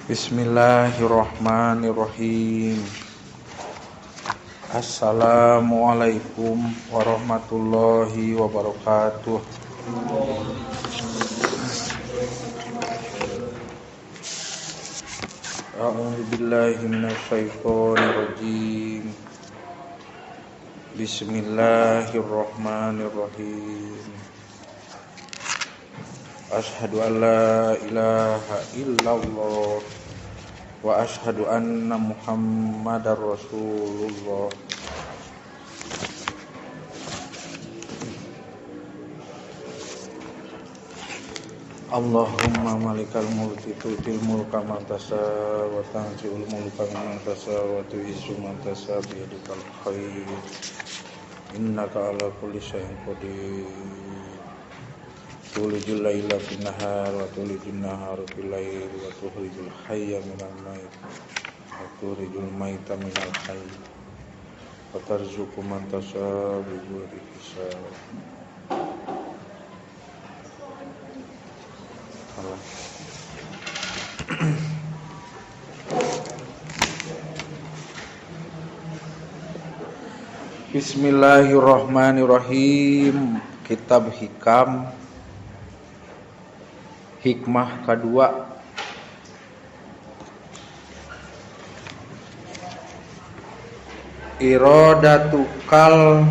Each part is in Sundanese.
Bismillahirrahmanirrahim. Assalamualaikum warahmatullahi wabarakatuh. A'udzu billahi minasyaitonir rajim. Bismillahirrahmanirrahim. Asyhadu an la ilaha illallah wa asyhadu anna Muhammadar Rasulullah. Allahumma malikal mulki tu'til mulka man tasha wa tanzi'ul mulka man tasha wa tu'izzu man tasha bi yadikal khair innaka ala kulli syai'in qadir. Tulijul laila fin nahar wa tulijun nahara fil lail wa tukhrijul hayya minal mayit wa tukhrijul mayta minal hayy wa tarzuqu man tasha bi ghairi hisab. Allah. Bismillahirrahmanirrahim. Kitab Hikam, hikmah kedua. Iradatukal,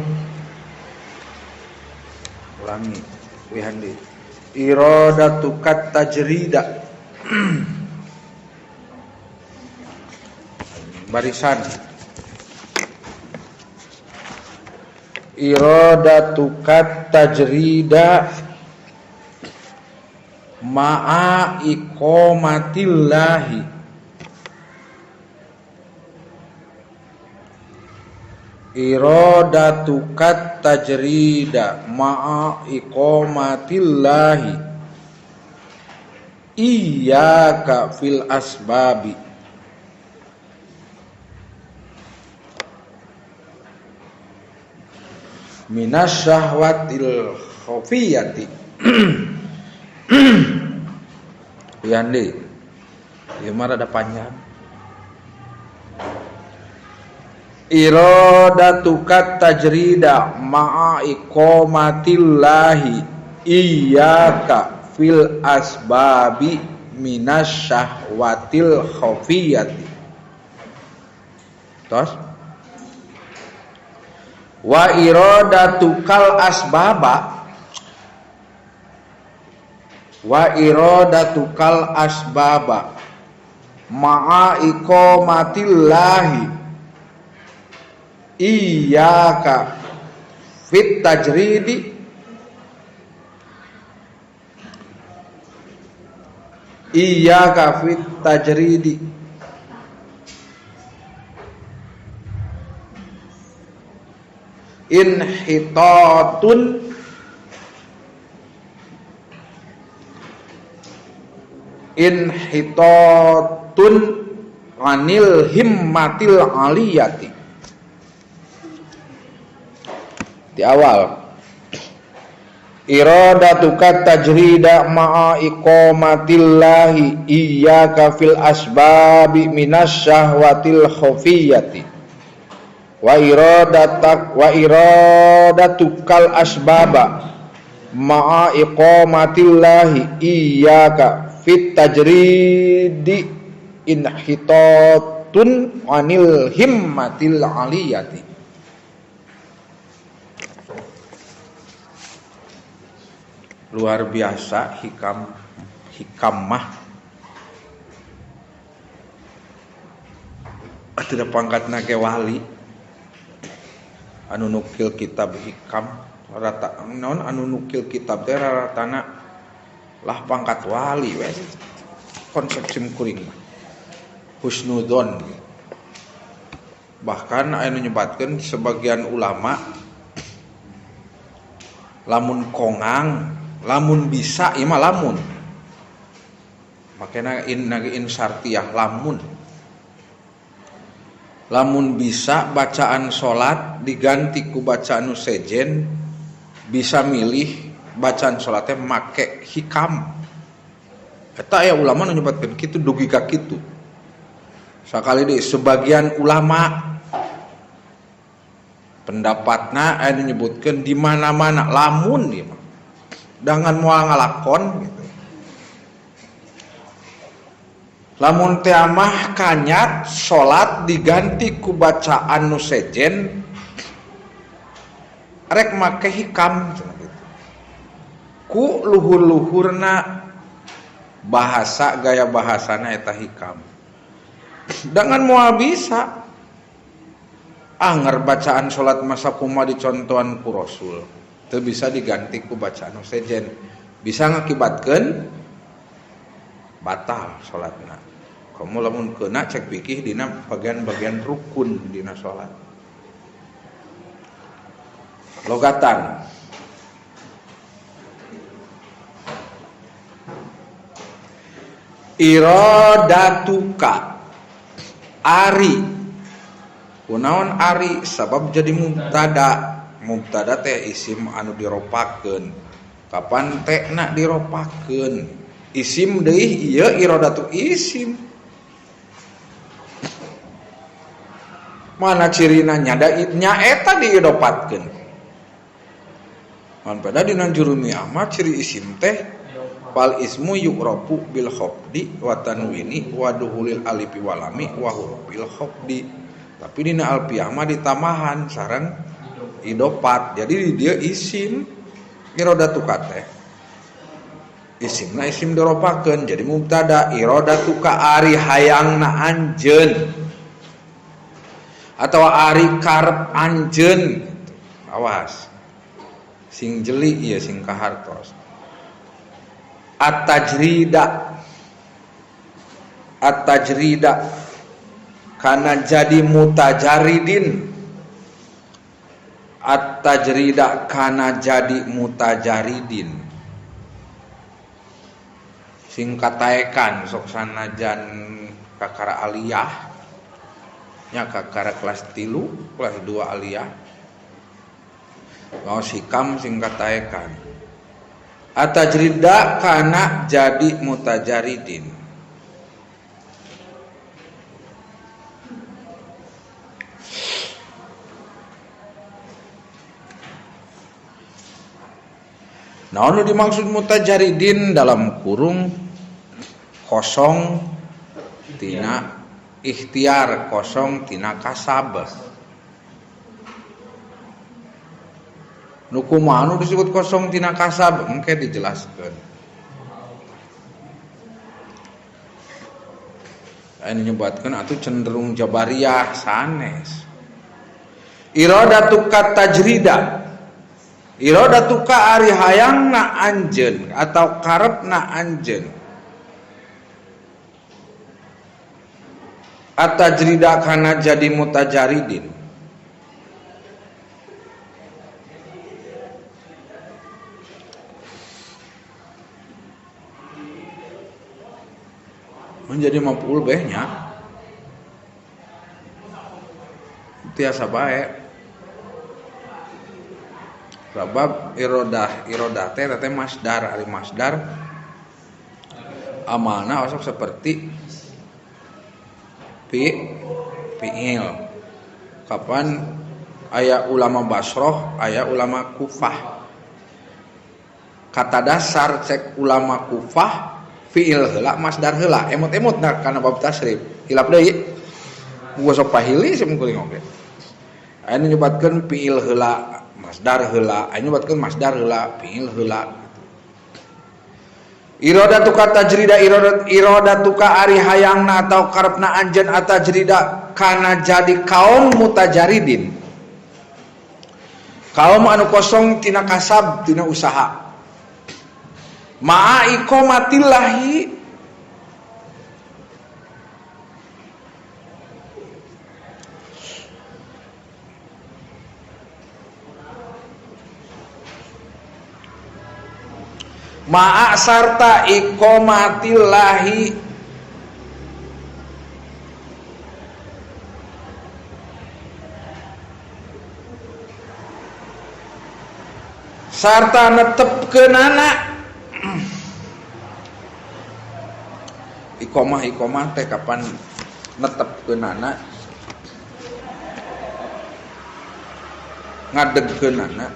ulangi wihandi. Iradatukat tajrida. Barisan. Iradatukat tajrida ma'a iqamatillahi. Iradatukat tajrida ma'a iqamatillahi iyyaka fil asbabi. Minasyahwatil khafiyati. Yandi, ieu mah rada panjang. Iradatukat tajrida ma'a iqamatillahi iyyaka fil asbabi minasyahwatil khafiyati. Tos. Wa iradatukal asbaba, wa iradatukal asbaba ma'a iqamatillahi iyyaka fit tajridi iyyaka fit tajridi inhitatun inhitatun anil himmatil aliyati. Di awal iradatuka tajrida ma'a iqamatillahi iyyaka fil asbabi minasyahwatil khafiyati wa iradatak wa iradatukal asbaba ma'a iqamatillahi iyyaka fit tajridi inhitatun anil himmatil aliyati. Luar biasa hikam hikamah. Tidak pangkatna ge wali anu nukil kitab hikam rata naon anu nukil kitab teh raratana lah pangkat wali we konsep sim kuring mah husnudzon. Bahkan aya nu nyebatkeun sebagian ulama lamun kongang lamun bisa ieu mah lamun makena in in syartiyah lamun lamun bisa bacaan salat diganti ku bacaan nu sejen bisa milih bacaan salatnya make hikam. Eta aya ulama nu nyebatkeun kitu dugi ka kitu. Sakali deui sebagian ulama pendapatna aya nu nyebutkeun di mana-mana lamun ieu mah. Dangan moal ngalakon gitu. Lamun teh mah kanyat salat diganti ku bacaan nu sejen rek make hikam cenah gitu. Ku luhur-luhurna bahasa gaya bahasana eta hikam. Dangan moal bisa anger bacaan salat masa kuma dicontohan ku Rasul teu bisa diganti ku bacaan nu sejen, bisa ngakibatkeun batal salatna. Kamu lamun keuna cek fikih dina bagian-bagian rukun dina salat. Logatan iradatuka ari kunaon ari sabab jadi mubtada. Mubtada teh isim anu diropakeun. Kapan teh na diropakeun? Isim deui ieu iradatu isim. Mana cirina nyada nyaeta diidopatkeun. Man pada dina jurumiyah mah ciri isim teh fal ismu yu'rafu bil khafdi wa tanwini wa duhulil alifi walami wa hurufil khafdi. Tapi dina alfiyah mah ditambahan sareng idopat. Jadi di dieu isim iradatu teh isimna isim diropakeun jadi mubtada. Iradatuka ari hayangna anjeun atawa ari karep anjeun. Awas sing jeli ieu sing kahartos. At-tajrida, at-tajrida kana jadi mutajaridin. At-tajrida kana jadi mutajaridin. Sing kataekan sok sanajan kakara aliyah nya kakara kelas 3 kelas 2 aliyah mau sikam sing kataekan. At-tajrida kana jadi mutajaridin. Nah, anu dimaksud mutajaridin dalam kurung kosong tina ikhtiar, kosong tina kasab. Nu kumaha anu disebut kosong tina kasab engke dijelaskeun. Anu nyebatkeun atuh cenderung jabariyah sanes. Iradatu katajrida. Iradatuka ari hayangna anjeun atau karepna anjeun. At-tajrida kana jadi mutajaridin. Menjadi maf'ul bih-nya. Tiasa bae. Sabab irodah, irodah teh teh masdar, ari masdar amalna osok seperti fi'il. Kapan aya ulama Basroh, aya ulama Kufah. Kata dasar cek ulama Kufah fi'il heula masdar heula, emut-emut nah kana bab tasrif. Hilap deui. Gua sok pahili sim kuring oge. Aya nu nyebatkeun fi'il heula masdar heula, aya nyebatkeun masdar heula, fi'il heula gitu. Iradatuka tajrida, iradatuka ari hayangna atau karepna anjeun atajrida kana jadi kaum mutajaridin. Kaum anu kosong tina kasab, tina usaha. Ma'a iqamatillahi ma'a sarta iqamatillahi sarta netepkeunana Iqomah iqomah teh kapan netepkeunana ngadegkeunana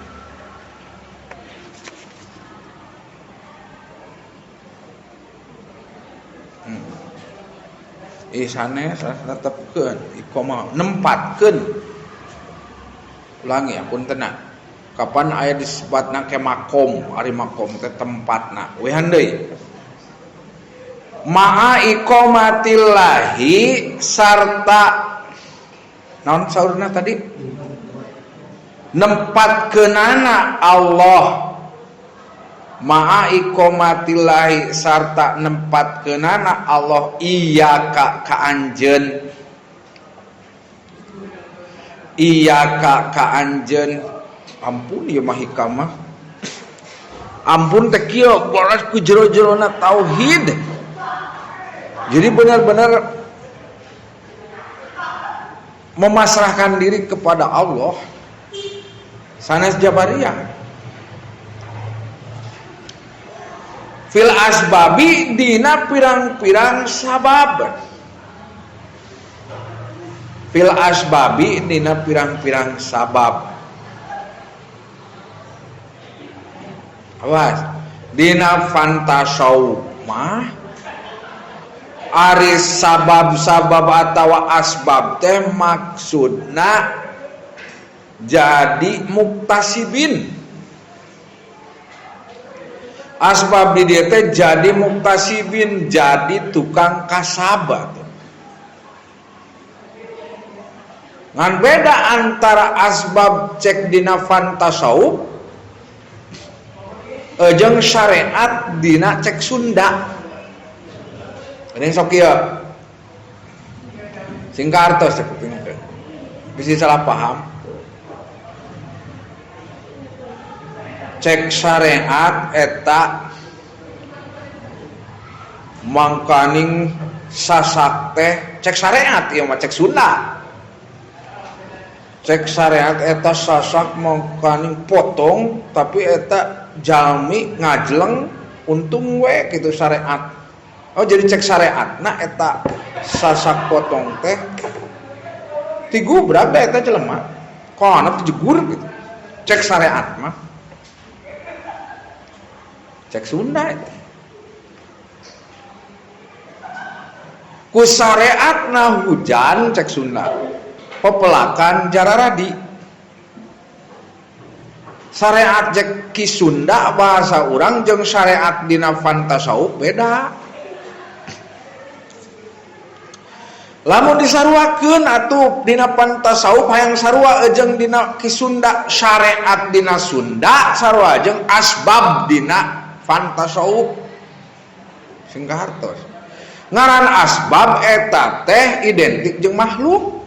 sanes netepkeun iqomah nempatkeun ulangi apunten kapan aya disebutna ke makom ari makom teh tempatna wehan deui ma'a iqamatillahi sarta naon saurna tadi nempatkeunana Allah ma'a iqamatillahi sarta nempatkeunana Allah iyyaka ka anjeun iyyaka ka anjeun ampun ieu mah hikamah ampun teh kieu bolas ku jero-jerona tauhid. Jadi benar-benar memasrahkan diri kepada Allah sanes jabariyah. Fil asbabi dina pirang-pirang sabab. Fil asbabi dina pirang-pirang sabab. Awas dina fantasau mah ari sabab-sabab atawa asbab teh maksudna jadi muktasibin. Asbab di dieu teh jadi muktasibin, jadi tukang kasabat. Ngan beda antara asbab cek dina fantasawuf jeung syariat dina cek Sunda. Ini sok ieu. Sing kartos cek kupingkeun. Bisi salah paham. Cek syariat eta mangkaning sasak teh cek syariat ieu mah cek Sunda. Cek syariat eta sasak mangkaning potong tapi eta jalmi ngajleng untung we kitu syariat. Oh jadi cek syariat nah eta sasak potong teh tigubrak da eta jelema kana jegur gitu. Cek syariat mah cek Sunda eta. Ku syariatna hujan cek Sunda pepelakan jararadi. Syariat cek ki Sunda bahasa urang jeung syariat dina fantasawuf beda. Lamun disaruakeun atuh dina pantasawuf hayang sarua jeung dina ki Sunda syariat dina Sunda sarua jeung asbab dina fantasawuf. Sing kahartos. Ngaran asbab eta teh identik jeung makhluk.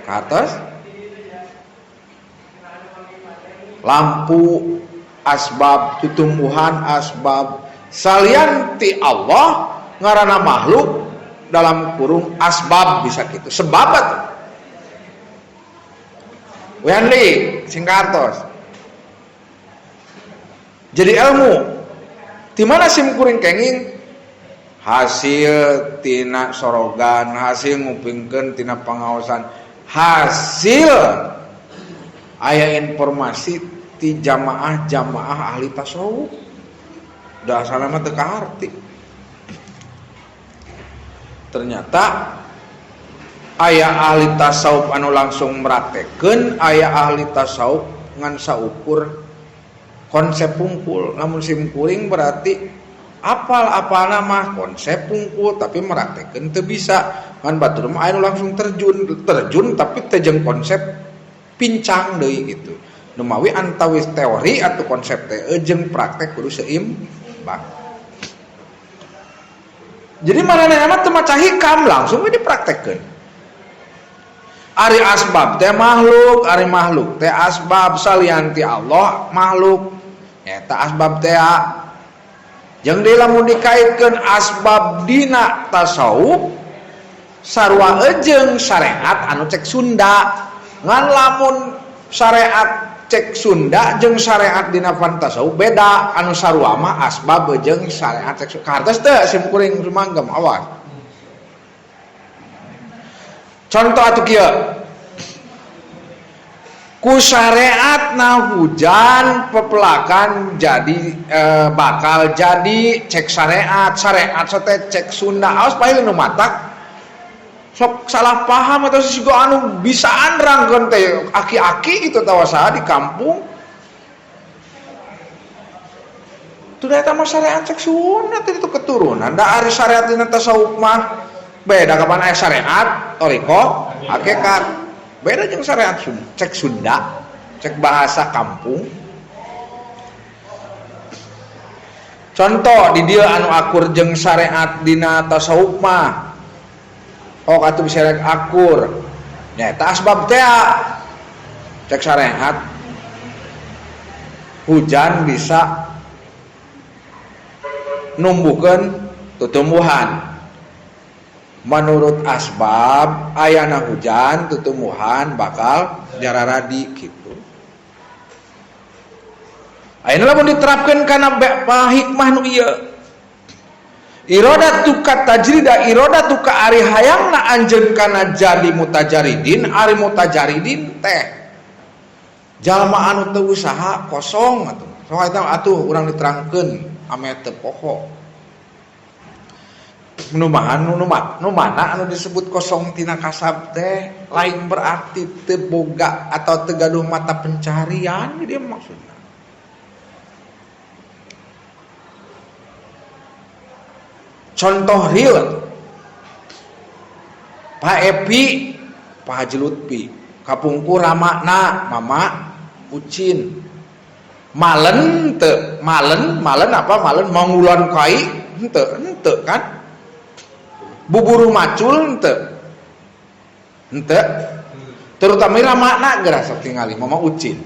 Kahartos? Lampu asbab, tutumbuhan asbab, salian ti Allah ngaranna makhluk dalam kurung asbab bisa gitu. Sebab atuh. Wehanli sing kahartos. Jadi ilmu di mana sim kuring kenging hasil tina sorogan, hasil ngupingkeun tina pangaosan, hasil aya informasi ti jamaah-jamaah ahli tasawuf. Dasarna mah teu kaharti. Ternyata aya ahli tasawuf anu langsung meraktekeun, aya ahli tasawuf ngan saukur konsep pungkul. Lamun sim kuring berarti apal-apalna mah konsep pungkul tapi meraktekeun teu bisa. Ngan batur mah aya nu langsung terjun tapi teu jeung konsep pincang deui gitu. Nu mawi antawis teori atau konsep teh jeung praktek kudu seimbang. Jadi maranehna mah teu maca hikam langsung we dipraktekkeun. Ari asbab teh makhluk, ari makhluk teh asbab salian ti Allah makhluk. Eta asbab teh jeung deui lamun dikaitkeun asbab dina tasawuf sarua jeung syariat anu cek Sunda. Ngan lamun syariat cek Sunda jeung syariat dina fantasawuf beda anu sarua mah asbab jeung syariat cek kartos teu sim kuring rumanggem awas. Contoh atuh kieu. Ku syariatna hujan pepelakan jadi bakal jadi cek syariat, syariat teh cek Sunda awas paling nu matak sok salah paham atau siga anu bisaan rangkeun teh aki-aki gitu tawa saha di kampung. Tuh eta mah syariat cek Sunda teh itu keturunan da ari syariat dina tasawuf mah beda kapan aya syariat thariqah hakikat. Beda jeung syariat cek Sunda, cek bahasa kampung. Contoh di dieu anu akur jeung syariat dina tasawuf mah. Oh atuh bisa rek akur. Nyaeta asbab teh cek syariat hujan bisa numbuhkeun tutumbuhan. Menurut asbab ayana hujan tutumbuhan bakal jararadi gitu. Ayeuna lamun diterapkeun kana hikmah nu ieu. Iradatu ka tajrida iradatu ka ari hayangna anjeun kana jadi mutajaridin, ari mutajaridin teh jalma anu teu usaha kosong atuh. Sok eta atuh urang diterangkeun ame teu poho. Nu mana anu disebut kosong tina kasab teh lain berarti teu boga atau teu gaduh mata pencarian dia maksudna. Contoh real Pak Epi, Pak Haji Lutfi, kapungkur ramakna mama Ucin. Malen teu, malen, malen apa malen mangulon kai henteu, henteu kan? Buburu macul henteu. Henteu. Terutama ramakna geura sok tingali mama Ucin.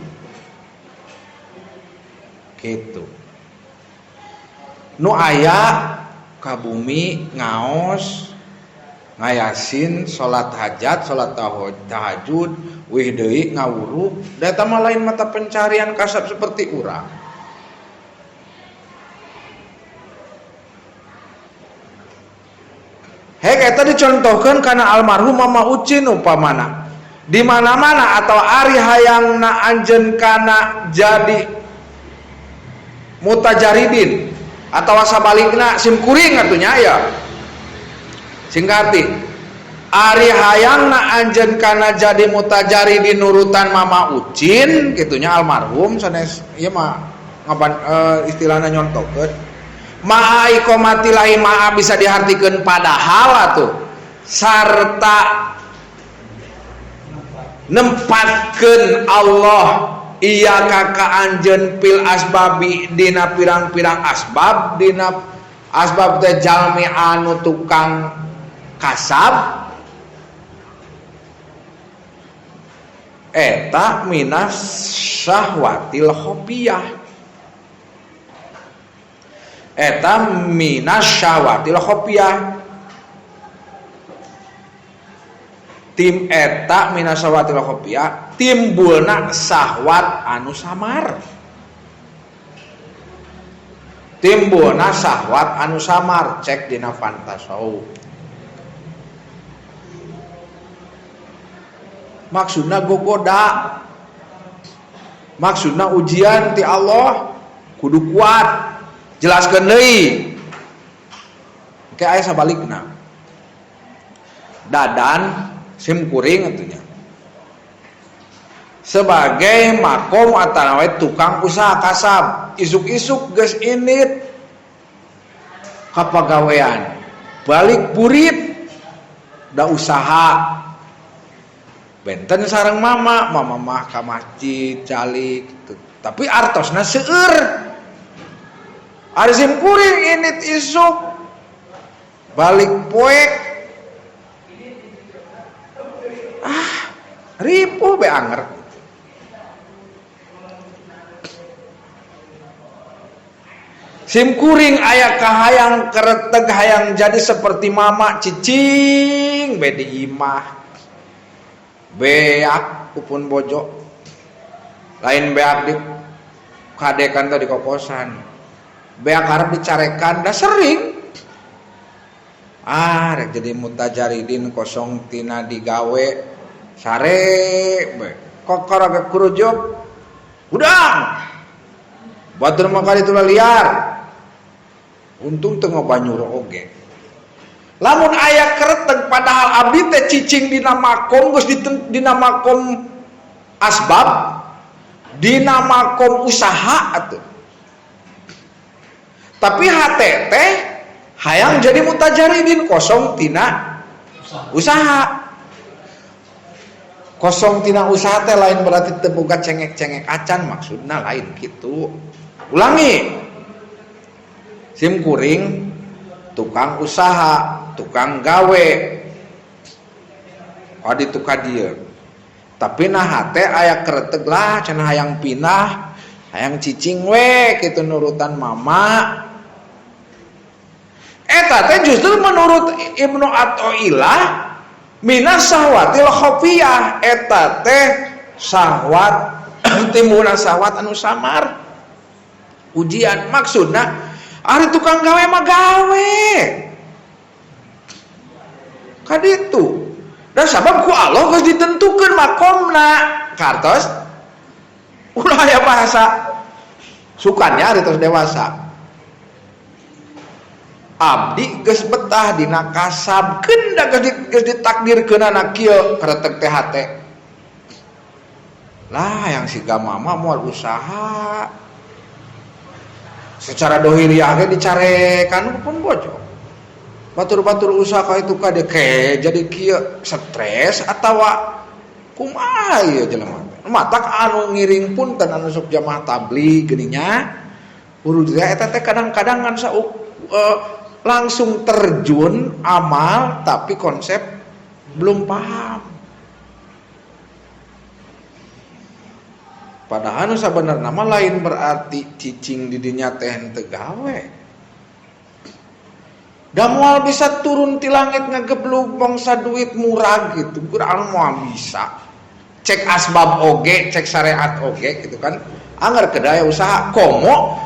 Gitu. Nu aya ka bumi ngaos ngayasin salat hajat salat tahajud wih deui ngawuruk da eta mah lain mata pencarian kasab seperti urang. Hek eta dicontohkeun kana almarhum Mama Ucin upamana di mana-mana atau ari hayangna anjeun kana jadi mutajaridin atau sabalikna sim kuring atunya ya singkati ari hayangna anjeun kana jadi mutajaridin nurutan Mama Ucin kitunya almarhum sanes ieu mah ngapan istilahna nyontokeun ma'a iqamatillahi ma'a bisa dihartikeun padahal atuh sarta nempatkeun Allah iya kakak anjeun pil asbabi dina pirang-pirang asbab dina asbab teh jalmi anu tukang kasab eta minas syahwatil khofiyah eta minas syahwatil khofiyah tim eta minas syahwatil khofiyah timbulna syahwat anu samar timbulna syahwat anu samar cek dina fantasawuf maksudna gogoda maksudna ujian ti Allah kudu kuat jelaskeun deui ke aya sabalikna dadan sim kuring atunya sebagai makom atanawe tukang usaha kasab isuk-isuk geus init ka pagawean balik burit da usaha benten sareng mama, mama mah ka masjid calik gitu. Tapi artosna seueur ari sim kuring init isuk balik poek ah ripuh be anger. Sim kuring aya kahayang kereteg hayang jadi seperti mama cicing be di imah beak kupun bojo. Lain beak di kadekan teh di kokosan. Beak harap dicarekan dah sering. Ah, rek jadi mutajaridin kosong tina digawe sare we. Kokor agak kurujuk. Udang. Batur mah kali itulah liar. Untung teu ngabanyur oge. Lamun aya kereteg padahal abdi teh cicing dina makom geus dina makom asbab, dina makom usaha atuh. Tapi hate teh hayang jadi mutajaridin kosong tina usaha. Kosong tina usaha teh lain berarti teu boga cengek-cengek acan, maksudna lain gitu. Ulangi. Sim kuring tukang usaha, tukang gawe. Adi tukang dieu. Tapi nah hate aya kereteg lah cenah hayang pindah, hayang cicing we kitu nurutan mama. Eta teh justru menurut Ibnu Athaillah minas syahwatil khafiyah, eta teh syahwat timbulna syahwat anu samar. Ujian maksudna ari tukang gawe mah gawe. Kaditu. Dan sabab ku Allah geus ditentukeun makomna. Kartos ulah aya bahasa sukannya ari terus dewasa. Abdi geus betah dina kasab keun da geus ditakdirkeunana kieu kereteg teh hate. Lah yang siga mama moal usaha. Secara dohiriah ge dicarekan pun bojo. Batur-batur usaha ka itu ka ke jadi kieu stres atawa kumaha ieu jelema teh. Matak anu ngiring punten anu sok jamaah tabligh geuning nya. Urut eta teh kadang-kadang ngan langsung terjun amal tapi konsep belum paham. Padahal nu sabenerna mah lain berarti cicing di dinya teh henteu gawe. Da moal bisa turun ti langit ngageblug mangsa duit murah gitu. Kurang moal bisa. Cek asbab oge, cek syariat oge gitu kan. Anggar kedaya usaha komo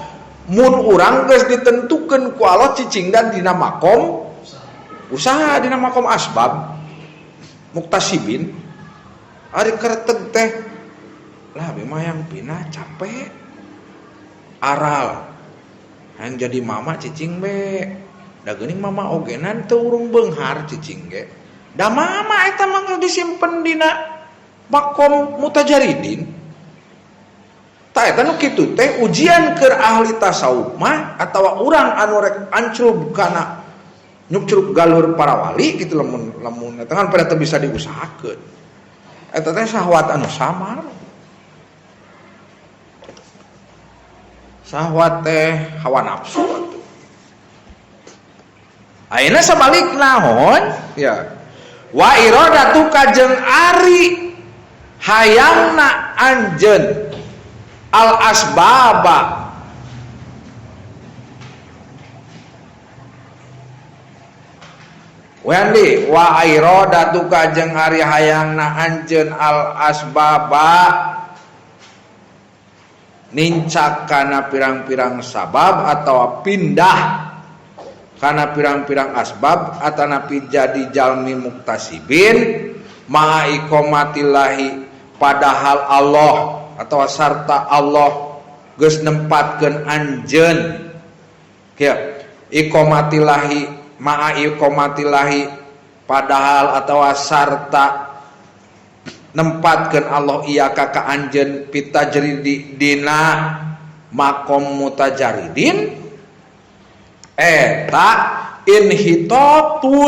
mun urang geus ditentukeun ku Allah cicing dan dina makom usaha dina makom asbab muktasibin ari kereteg teh lah abi mah yang pindah capek aral yang jadi mama cicing be da geuning mama ogenan teu urung beunghar cicing ge da mama eta mah geus disimpen dina makom mutajaridin. Ta eta nu kitu teh ujian keur ahli tasawuf mah atawa urang anu rek ancrub kana nyukcrub galur para wali gitu lamun lamun eta kan pada teu bisa diusahakeun. Eta teh syahwat anu samar. Syahwat teh hawa nafsu atuh. Ayeuna sabalikna hon ya. Wa iradatu kajeng ari hayangna anjeun al asbaba Wendi wa iradatu kajeng ari hayangna anjeun al asbaba nincak kana pirang-pirang sabab atau pindah kana pirang-pirang asbab atanapi jadi jalmi muktasibin ma'a iqamatillahi padahal Allah atau sarta Allah geus nempatkeun anjeun kieu iqamatillahi ma'a iqamatillahi padahal atau sarta nempatkeun Allah iya ka anjeun pitajridi dina makom mutajaridin eta inhitatun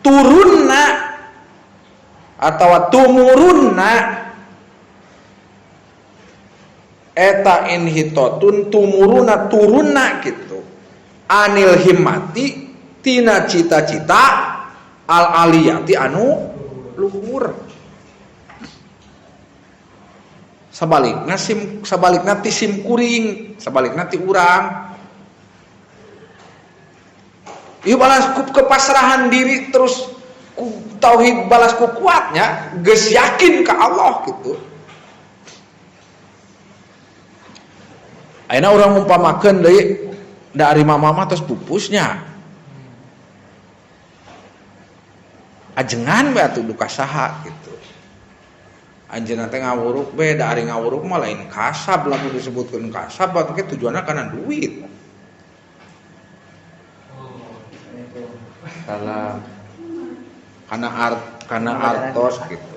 turunna atau tumurunna eta inhitatun tumuruna turunna gitu anil himmati tina cita-cita al aliyati anu luhur. Sabalikna sim sabalikna ti sim kuring, sabalikna ti urang. Ieu balas kepasrahan diri terus Ku tauhid balas ku kuatnya geus yakin ka Allah gitu. Ayeuna urang ngumpamakeun deui da ari mama mah tos pupusnya. Ajengan we atuh duka saha gitu. Anjeunna teh ngawuruk we da ari ngawuruk mah lain kasab lamun disebutkeun kasab atuh ge tujuanna kana duit. Salah. Kana art, kana artos gitu.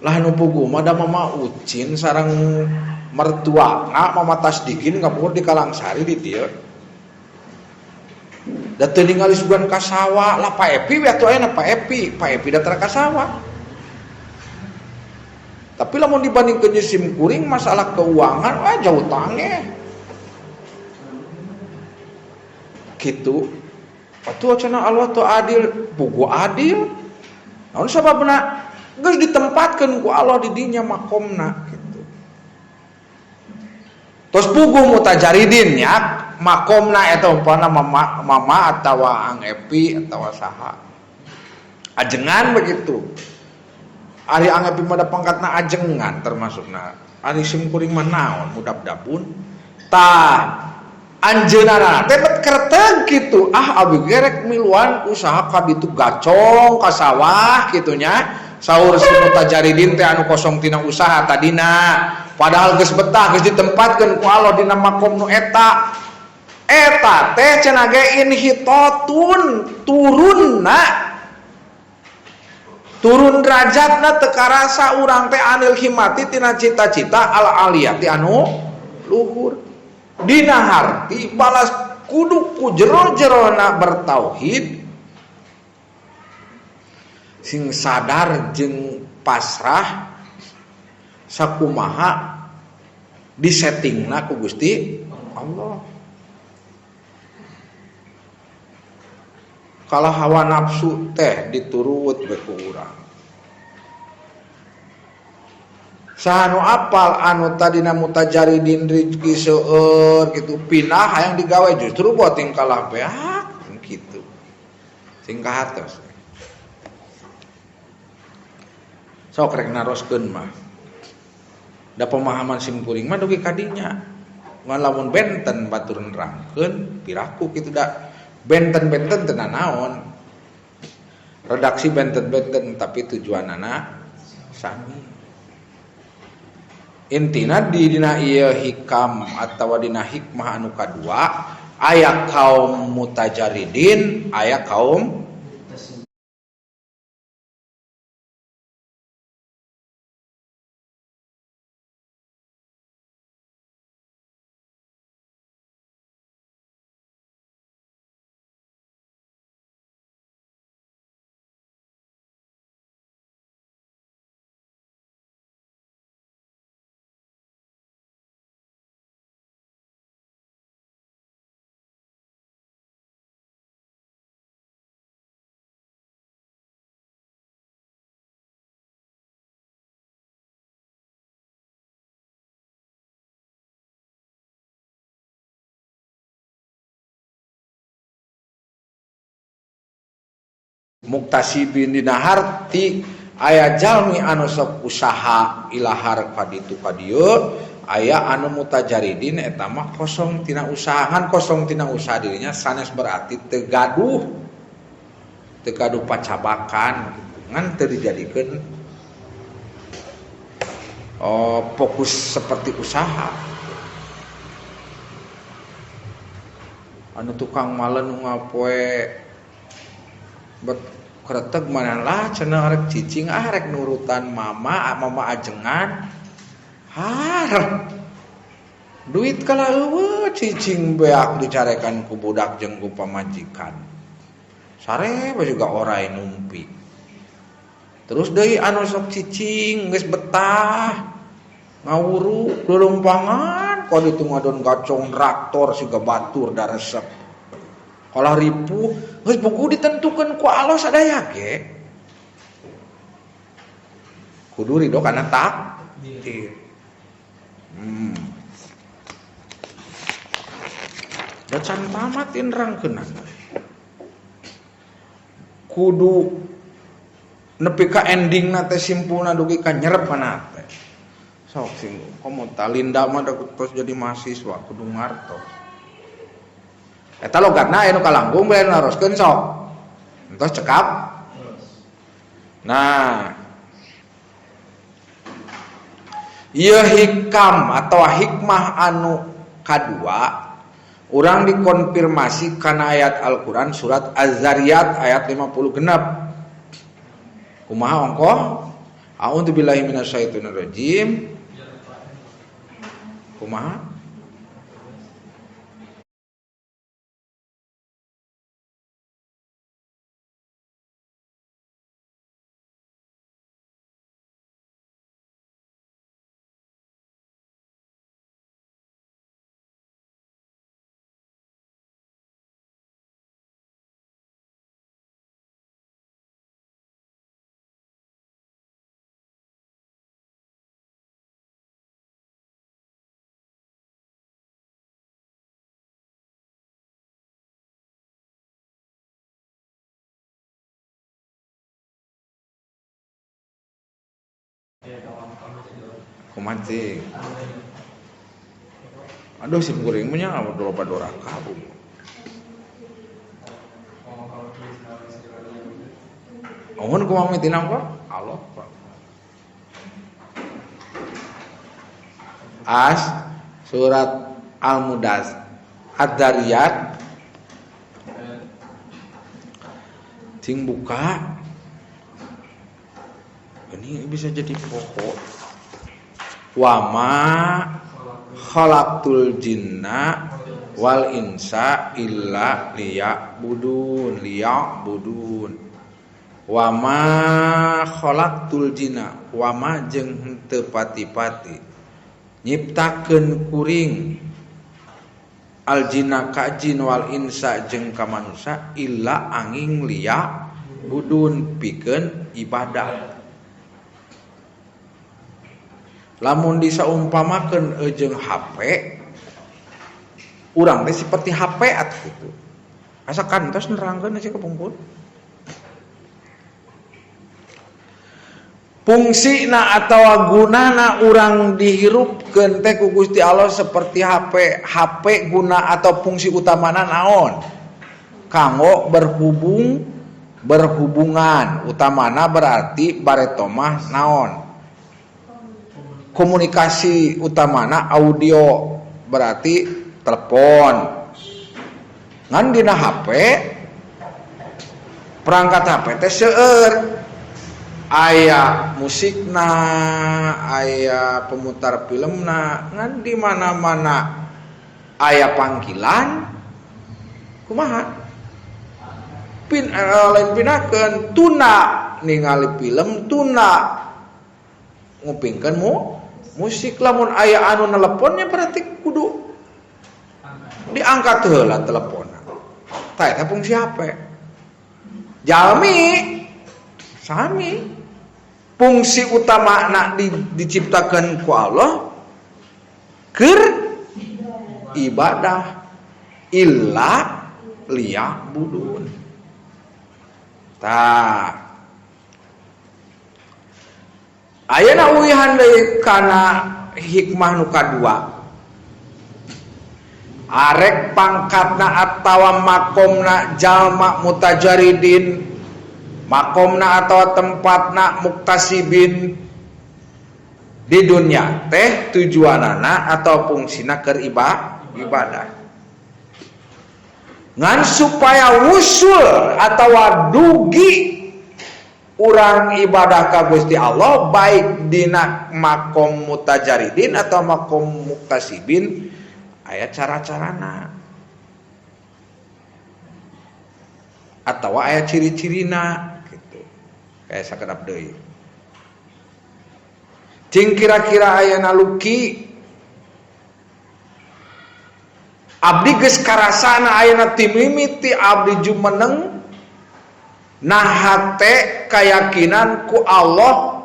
Lah nu puguh mah da mama ucin sareng mertuana mama tasdikin kapungkur di Kalangsari di dieu. Da teu ningali sugan ka sawah lah Pak Epi we atuh ayeuna Pak Epi, Pak Epi da tara ka sawah. Tapi lamun dibandingkeun jeung sim kuring masalah keuangan wah jauh tangeh. Kitu. Atuh cenah Allah teu adil, puguh adil. Naon sababna? Geus ditempatkeun ku Allah di dinya makomna gitu. Tos puguh mutajaridin nya makomna eta umpamana mama, mama atawa Ang Epi atawa saha. Ajengan begitu. Ari Ang Epi mah da pangkatna ajengan termasukna. Ari sim kuring mah naon mudab-dabun. Tah anjeunna teh bet kerteg kitu. Ah abi ge rek miluan usaha ka ditu gacong ka sawah kitu nya. Saur si mutajaridin teh anu kosong tina usaha tadina. Padahal geus betah geus ditempatkeun ku Allah dina makom nu eta. Eta teh cenah ge inhitatun turunna. Turun derajatna teu karasa urang teh anil himati tina cita-cita al aliyati anu luhur. Dina harti balas kudu ku jero-jerona bertauhid sing sadar jeung pasrah sakumaha disettingna ku Gusti Allah. Kalau hawa nafsu teh diturut we ku urang. Saha nu apal anu tadina mutajaridin rezeki seueur gitu pindah hayang digawe justru buat tingkalah beak gitu. Sing kahartos. Sok rek naroskeun mah. Da pemahaman sim kuring mah dugi kadinya. Ngan lamun benten batur nerangkeun piraku kitu da benten-benten teu nanaon. Redaksi benten-benten tapi tujuanana sami. Intina di dina ieu hikam atawa dina hikmah anu kadua aya kaum mutajaridin, aya kaum muktasibin dina harti aya jalmi anu sok usaha ilahar kaditu kadieu aya anu mutajaridin eta mah kosong tina usahaan kosong tina usaha dirinya sanes berarti teu gaduh pacabakan ngan teu dijadikeun fokus seperti usaha anu tukang malen ngapoe bet Kreteg mana lah cenah rek cicing ah rek nurutan mama, mama ajengan. Har. Duit kalah eueuh cicing beak dicarekan ku budak jeung ku pamajikan. Sare we juga orai numpi. Terus deui anu sok cicing geus betah ngawuru lolompangan ka ditu ngadon gacong traktor siga batur da resep. Kalah ripuh geus buku ditentukeun ku Allah sadaya ge. Kudu ridho kana takdir. Da can tamat nerangkeunna. Kudu nepi ka endingna teh simpulna dugi ka nyerep kana teh. Sok sing komo talinda mah da tos jadi mahasiswa kudu ngartos. Eta logatna aya nu kalangkung bae naroskeun sok. Entos cekap. Nah, ieu hikam atau hikmah anu kadua urang dikonfirmasi kana ayat Al-Qur'an surat Az-Zariyat ayat 50 genep. Kumaha ongkoh? A'udzubillahi minasyaitonirrajim. Kumaha? Kumaha cing? Aduh sim kuring mah nya loba doraka. Mohon kumaha mitina kok? Allah Pak. As surat Al-Mudas Ad-Dariyat cing buka. Ini bisa jadi pokok. Wama khalaqtul jinna wal insa illa liya'budun, liya'budun. Wama khalaqtul jinna, wama jeung henteu pati-pati nyiptakeun kuring al jinna ka jin wal insa jeung ka manusa illa angin liya'budun pikeun ibadah. Lamun disaumpamakeun jeung HP, urang teh seperti HP atuh kitu. Asa kantos nerangkeun sih kepungkur. Fungsina atawa gunana urang dihirupkeun teh ku Gusti Allah seperti HP. HP guna atau fungsi utamana naon? Kanggo berhubungan, utamana berarti bareto mah naon? Komunikasi utamana audio berarti telepon. Ngan dina HP, perangkat HP teh seueur. Aya musikna, aya pemutar filmna, ngan di mana-mana aya panggilan kumaha? Lain pinakeun tuna ningali film tuna ngupingkeun musik. Lamun aya anu neleponnya berarti kudu diangkat heula teleponna. Tah eta fungsi HP. Jalmi sami fungsi utamana diciptakeun ku Allah keur ibadah illa liya'budun. Tah ayeuna uihan deui kana hikmah nu kadua. Arek pangkatna atawa makomna jalma mutajaridin, makomna atawa tempatna muktasibin di dunia teh tujuanana atau fungsina keur ibadah. Ngan supaya wusul atawa dugi Urang ibadah ka Gusti Allah baik dina makom mutajaridin atau makom muktasibin aya cara-carana atau aya ciri-cirina gitu. Kayak sakedap deui. Cing kira-kira ayana luki abdi geus karasana ayana timimiti abdi jumeneng nah hate keyakinan ku Allah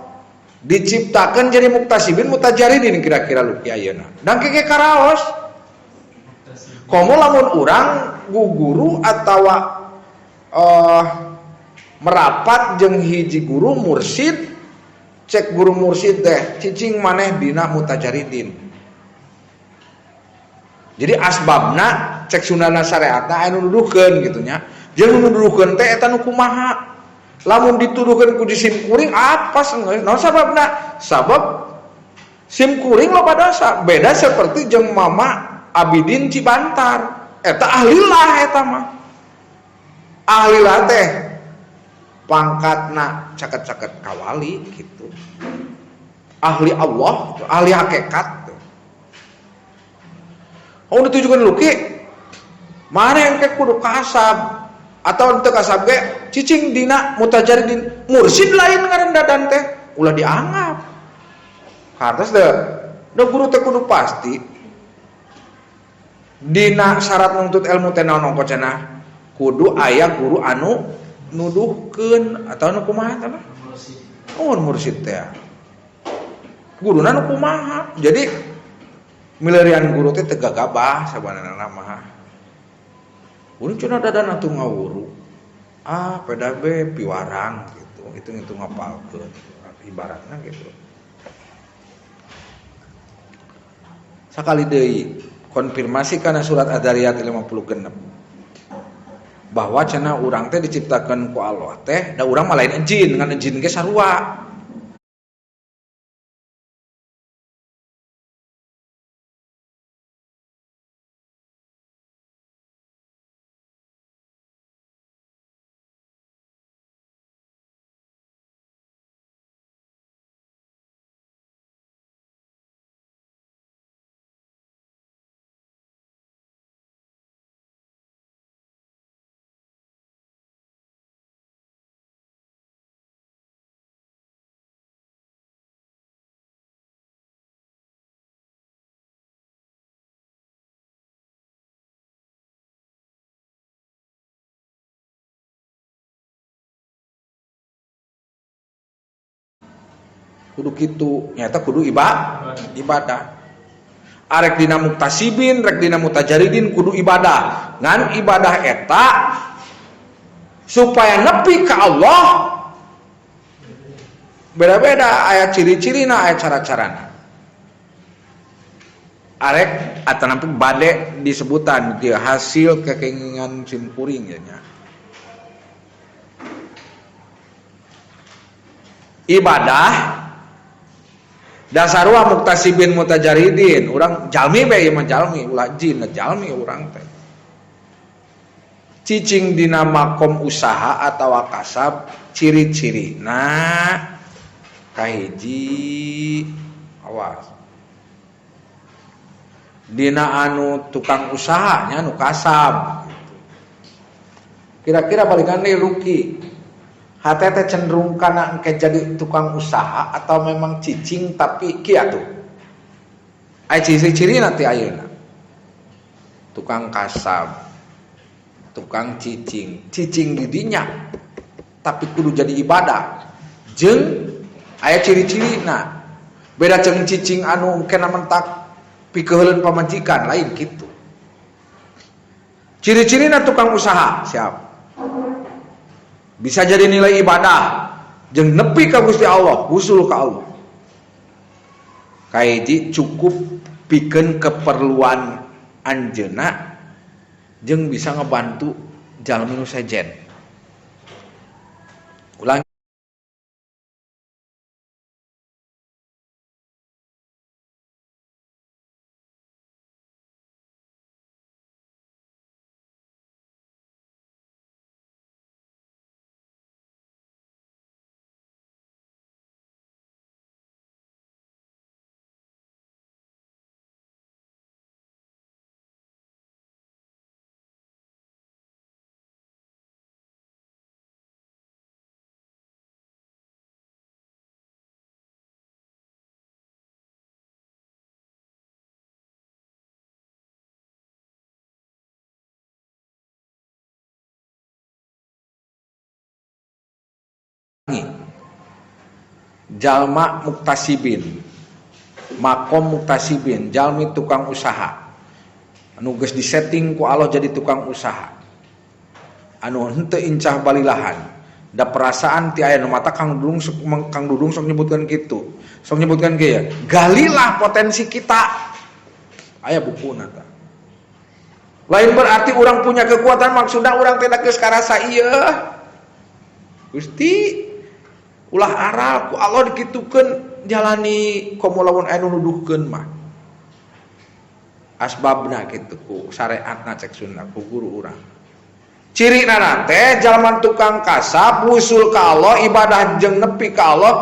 diciptakan jadi muktasibin mutajaridin kira-kira luki ayeuna. Dan keke karaos komo lamun urang guru atawa merapat jeung hiji guru mursid, cek guru mursid teh cicing maneh dina mutajaridin. Jadi asbabna cek sunana syariatna anu nuduhkeun kitu nya. Jeung nu nuduhkeun teh eta nu kumaha? Lamun dituduhkeun ku sim kuring apa geus? Naon sababna? Sabab sim kuring loba dosa. Beda seperti jeung Mama Abidin Cibantar. Eta ahlilah eta mah. Ahlilah teh pangkatna caket-caket kawali gitu. Ahli Allah, ahli hakikat. Oh ditujukan luki, mana yang ke kudu kasab atau untuk kasab ge cicing dina mutajaridin mursid lain ngaran dadan teh ulah dianggap. Hartos deh, da guru teh kudu pasti dina syarat nuntut ilmu teh naon ongko cenah kudu aya guru anu nuduhkeun atau anu kumaha teh mah? Oh mursid teh. Guruna nu kumaha? Jadi milarian guru teh teu gagabah sabanana mah. Urang cenah dadan atuh ngawuru. Ah, peda be piwarang gitu. Hitung-hitung ngapalkeun ibaratna gitu. Sakali deui konfirmasi kana surat Ad-Dzariyat 56. Bahwa cenah urang teh diciptakeun ku Allah teh da urang mah lain jin, ngan jin ge sarua. Kudu kitu nyata kudu ibadah. Arek dina muktasibin, rek dina mutajaridin kudu ibadah. Ngan ibadah eta supaya nepi ka Allah beda-beda aya ciri-cirina, aya cara-carana. Arek atanapi bade disebutan kieu hasil kekeinginan simkuring ya nya. Ibadah dasarwa muktasibin mutajaridin urang jalmi bae ieu mah jalmi ulah jin jalmi urang teh cicing dina makom usaha atawa kasab ciri-cirina kahiji awas dina anu tukang usahanya anu kasab kira-kira balikan deui Luki hate teh cenderung kana engke jadi tukang usaha atau memang cicing tapi kieu atuh aya ciri-ciri nanti ayeuna tukang kasab tukang cicing cicing didinya tapi kudu jadi ibadah jeung aya ciri-ciri nah beda jeung cicing anu engke mentak pikeuheuleun pamajikan lain kitu ciri-cirina tukang usaha siap bisa jadi nilai ibadah jeung nepi ka Gusti Allah usul ka Allah kahiji cukup pikeun keperluan anjeunna jeung bisa ngebantu jalmi nu sejen ulang Jalma muktasibin, makom muktasibin, jalmi tukang usaha. Anu geus disetting ku Allah jadi tukang usaha. Anu henteu incah balilahan. Da perasaan ti aya nu mata Kang Dudung sok nyebutkeun kitu. Sok nyebutkeun kieu, galilah potensi kita. Aya bukuna tah. Lain berarti orang punya kekuatan, maksudna urang teh geus karasa ieu. Gusti ulah aral ku Allah dikitukeun jalani komo lamun aya nu nuduhkeun mah. Asbabna kitu ku syariatna cek sunnah ku guru urang. Cirina teh jalma tukang kasab wusul ka Allah ibadah jeung nepi ka Allah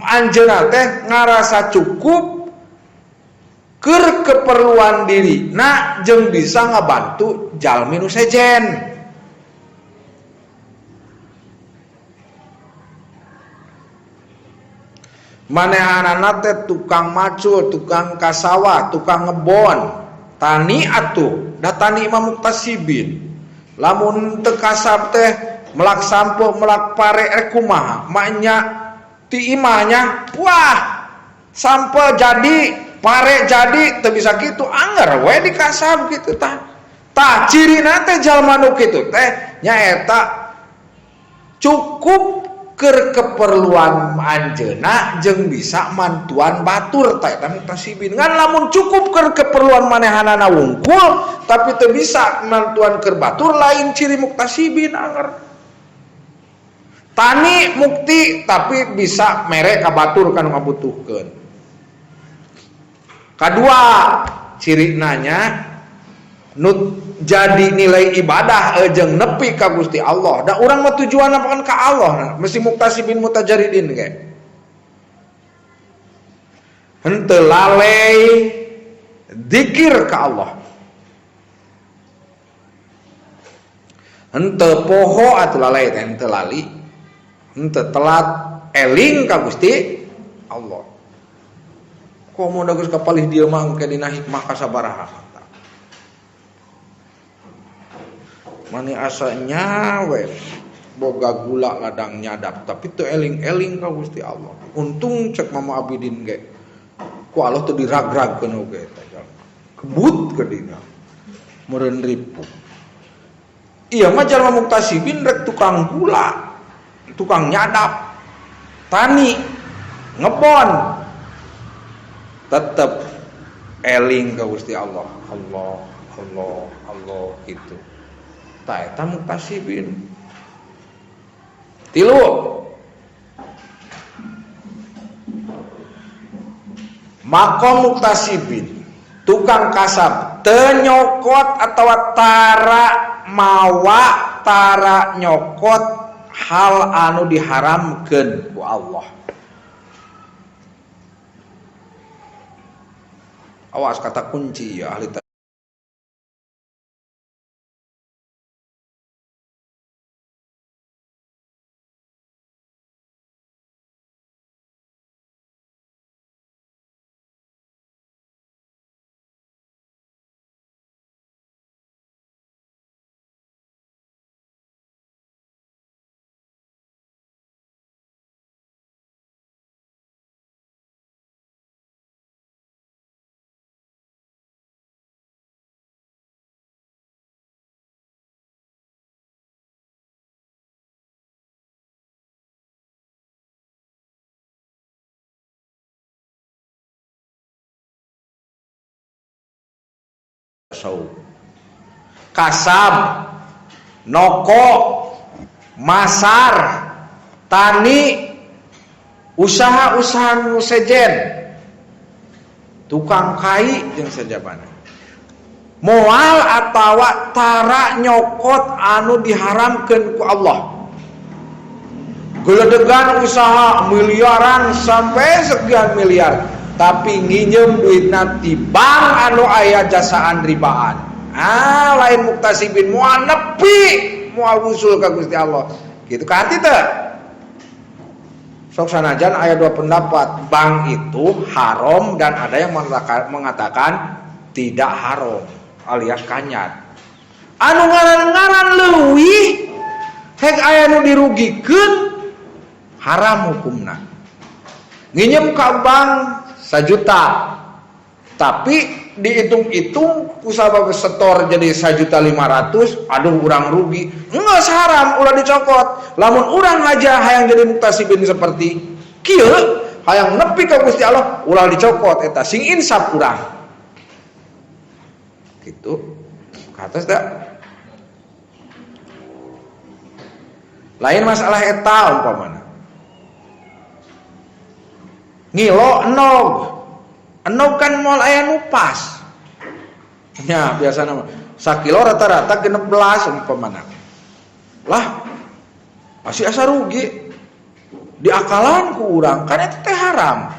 anjeunna teh ngarasa cukup keur keperluan diri na jeung bisa ngabantu jalmi nu sejen. Manehanana teh tukang macul, tukang kasawa, tukang ngebon, tani atuh, da tani mah muktasibin. Lamun teu kasab teh melak sampo, melak pare rek kumaha? Maknya ti imahnya, wah, sampo jadi, pare jadi, teu bisa kitu, anger we dikasab kitu tah. Tah cirina teh jalma nu kitu teh nyaeta cukup keur keperluan anjeunna jeung bisa mantuan batur tah eta muktasibin. Ngan lamun cukup keur keperluan manehanana wungkul tapi teu bisa mantuan keur batur lain ciri muktasibin anger. Tani mukti tapi bisa mere ka batur kanu ngabutuhkeun. Kadua ciri nanya nu jadi nilai ibadah jeung nepi ka Gusti Allah. Da urang mah tujuanna kan ka Allah, mesti muktasibin mutajaridin ge. Henteu lalai zikir ka Allah. Henteu poho atuh lalai teh henteu lali. Henteu telat eling ka Gusti Allah. Komo da geus kapalih dieu mah engke dina hikmah kasabaraha. Mani asa nyawe boga gula ladang nyadap tapi teu eling-eling ka Gusti Allah. Untung cek Mama Abidin ge ku Allah teu diragragkeun oge eta jalma. Kebut ke dina. Meureun ripuh. Ieu mah jalma muktasibin rek tukang gula, tukang nyadap, tani, ngebon. Tetep eling ka Gusti Allah. Allah, Allah, Allah gitu. Ta eta muktasibin. Tilu. Makom muktasibin, tukang kasab, teu nyokot atawa tara mawa, tara nyokot hal anu diharamkeun ku Allah. Awas kata kunci ya ahli tasawuf. Kasab, noko, masar, tani, usaha-usaha nu sejen, tukang kai jeung sajabana. Moal atawa tara nyokot anu diharamkeun ku Allah. Geledegan usaha miliaran sampai sekian miliar, tapi nginjem duitna ti bank anu aya jasaan ribaan. Ah, lain muktasibin, moal nepi, moal wusul ka Gusti Allah. Gitu ka hati teh. Sok sanajan aya dua pendapat, bank itu haram dan ada yang mengatakan tidak haram alias kanyat. Anu ngaran-ngaran leuwih hek aya nu dirugikeun haram hukumna. Nginjem ka bank 1 juta. Tapi dihitung-hitung kusabab setor jadi 1.500.000, aduh urang rugi. Geus haram ulah dicokot. Lamun urang aja hayang jadi muktasibin seperti kieu, hayang nepi ka Gusti Allah, ulah dicokot eta sing insaf urang. Gitu. Ka atas da. Lain masalah eta umpamana. Ngilo enog. Enog kan moal aya nu pas. Nya biasana mah sakilo rata-rata 16 umpamana. Lah masih asa rugi. Diakalan ku urang kan eta teh haram.